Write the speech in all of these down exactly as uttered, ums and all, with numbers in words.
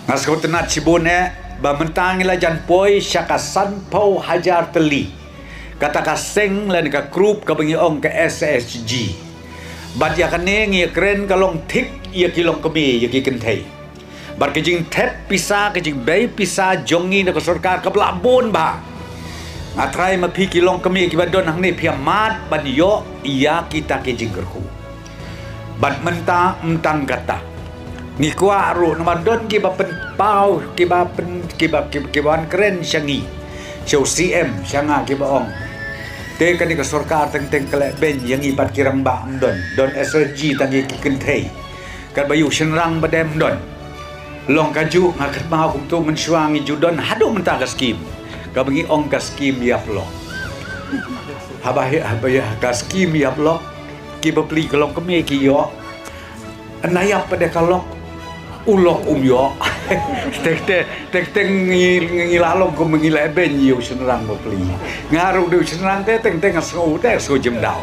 Nga sngewtynnat shibun eh ba mynta ngi la jan poi sha ka sanphew hajar tylli kata ka seng lane ka group kaba ngi ong ka S H G. Bad ïa kane ngi ïa kren ka long thik ïa ki longkmie, ïa ki kynthei. Bad ka jingthep pisa, ka jingbei pisa jong ngi na ka sorkar ka la bun bha. Nga tharai ma phi ki longkmie kiba don hangne phi ïa mad ban ïoh ïa kita ki jingkyrkhu. Bad mynta ym tang kata, ngi kwah ruh namar don kiba pynpaw, kiba pyn, kiba, kiba, kiba wan kren sha ngi, sha u C M, sha nga, kiba ong, te kane ka sorkar teng teng ka leh beiñ ïa ngi bad ki rangbah. Ym don. Don S H G tang ïa ki kynthei. Katba ïa u shynrang ba dem ym don. Long kajuh, nga kynmaw kumto mynshuwa ngi ju don haduh mynta ka skim kaba ngi ong ka skim ïap lok. Haba hi, haba ïa ka skim ïap lok, ki bapli ka longkmie ki ïoh. Hynda ïap pat de ka lok, u lok um ïoh. Teng teng, teng teng ngi, ngi la long kum ngi leh beiñ ïa u shynrang bapli. Nga ruh dei u shynrang te teng teng nga sngew te sngew jemdaw.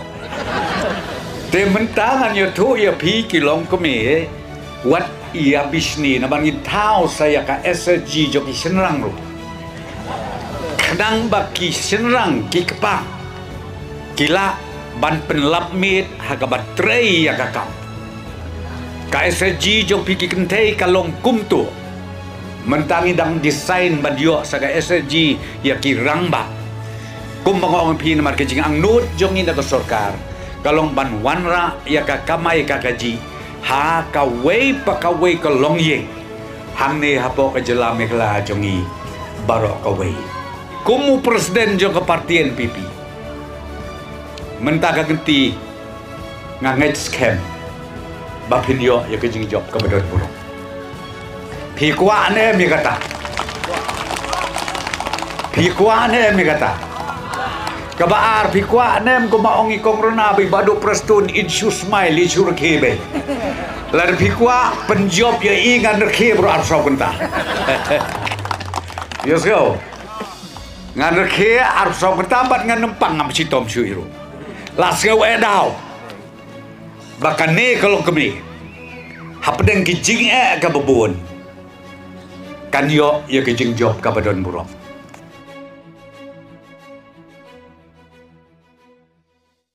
Te mynta ngan ïathuh ïa phi ki longkmie, wat ïa bishni namar ngin thaw sa ïa ka S H G jong ki shynrang ruh. Khnang ba ki shynrang ki kpa ki lah ban pynlap miet ha kaba trei ïa ka kam. Ka S H G jong phi ki kynthei ka long kumto. Mynta ngi dang design ban ïoh sa ka S H G ïa ki rangbah. Kumba nga ong ïa phi namar ka jingangnud jong ngi na ka sorkar ka long ban wanrah ïa ka kamai ka kajih ha kawei pa kawei ka longïing hangne hapoh ka jylla Meghalaya jong ngi baroh kawei. Kum u president jong ka party N P P, mynta ka kynti nga ngeit skhem ba phin ïoh ïa ka jingjop kaba don burom. Phi kwah ne em ïa kata? Phi kwah ne em ïa kata? Kaba ar, phi kwah ne em kumba ong i Kong Rona ba i Bah Duh Prestone, in shu smile, in shu rkhie beit? Lada phi kwah, pynjop ïa i, ngan rkhie baroh arphew saw kynta. Ïa sngewbha. Ngan rkhie arphew saw kynta bad ngan ym pang, ngam shitom shuh ruh. La sngew eh daw ba kane ka longkmie, hapdeng ki jingeh kaba bun, kan ïoh ïa ka jingjop kaba don burom.